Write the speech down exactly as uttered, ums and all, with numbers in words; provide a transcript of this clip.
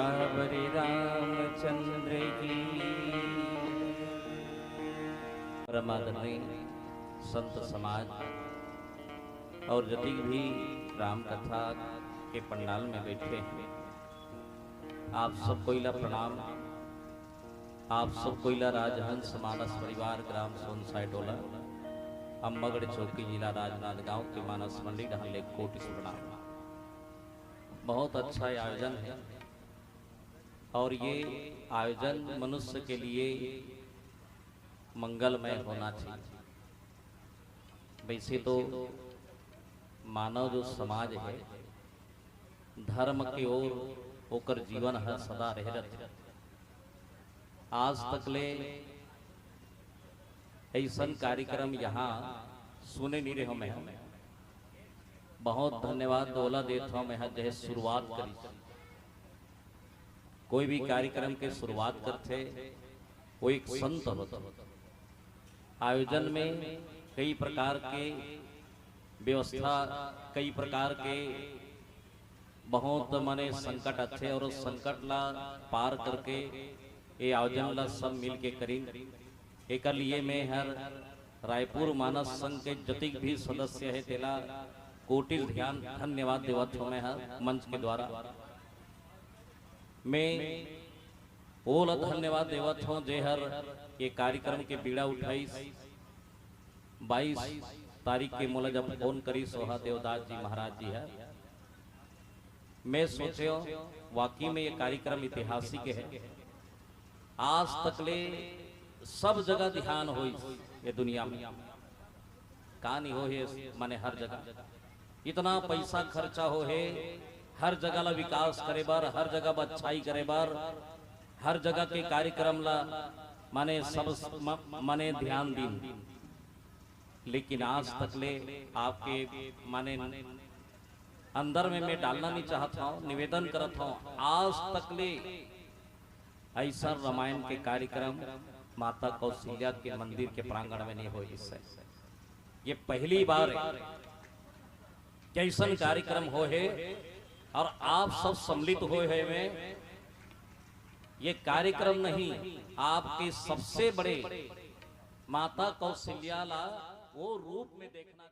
श्री रामचंद्र की। परम आदरणीय संत समाज और जतिक भी राम कथा के पंडाल में बैठे हैं, आप सब कोई ला प्रणाम। आप सब कोई ला राजहंस मानस परिवार, ग्राम सोनसाय टोला, अम्बागढ़ चौकी, जिला राजनांदगांव के मानस मंडी डहान ले कोटि प्रणाम। बहुत अच्छा आयोजन है और ये आयोजन मनुष्य के लिए मंगलमय होना चाहिए। वैसे तो मानव जो समाज है, धर्म के ओर ओकर जीवन हर सदा रहे रहथे। आज तक ले ऐसन कार्यक्रम यहाँ सुने नहीं रहे मैं। बहुत धन्यवाद ओला देत हूँ मैं, जे शुरुआत करी। कोई भी कार्यक्रम के शुरुआत करथे, वो एक संत होथे। आयोजन में कई प्रकार के व्यवस्था, कई प्रकार के बहुत मने संकट आथे और उस संकट ला पार करके ये आयोजन ला सब मिल के करीन। एकर लिए मैं हर रायपुर मानस संघ के जतिक भी सदस्य है, तेला कोटि ध्यान धन्यवाद देवत हूँ मैं हर मंच के द्वारा। मैं ओला धन्यवाद देवत हूँ, जे हर ये कार्यक्रम के बीड़ा उठाइस। बाईस तारीख के मोला जब फोन करिस ओहा देवदास जी महाराज जी है, मैं सोचे, वाकई में ये कार्यक्रम ऐतिहासिक है। आज तक ले सब जगह ध्यान होइस ये दुनिया में, का नहीं हो हे, माने हर जगह इतना पैसा खर्चा हो हे, हर जगह ला विकास करे बर, हर जगह अच्छाई करे बर, हर जगह के कार्यक्रम ला माने सब म-, माने ध्यान दीन। लेकिन आज तक ले आपके माने अंदर में मैं डालना नहीं चाहत हूँ, निवेदन करत हूँ, आज तक ले ऐसा रामायण के कार्यक्रम माता कौशल्या के मंदिर के प्रांगण में नहीं होइस हे। ये पहली बार है कि ऐसन कार्यक्रम हो हे और आप सब सम्मिलित होए हे। ये कार्यक्रम नहीं, आपके सबसे बड़े माता कौशल्या ला वो रूप में देखना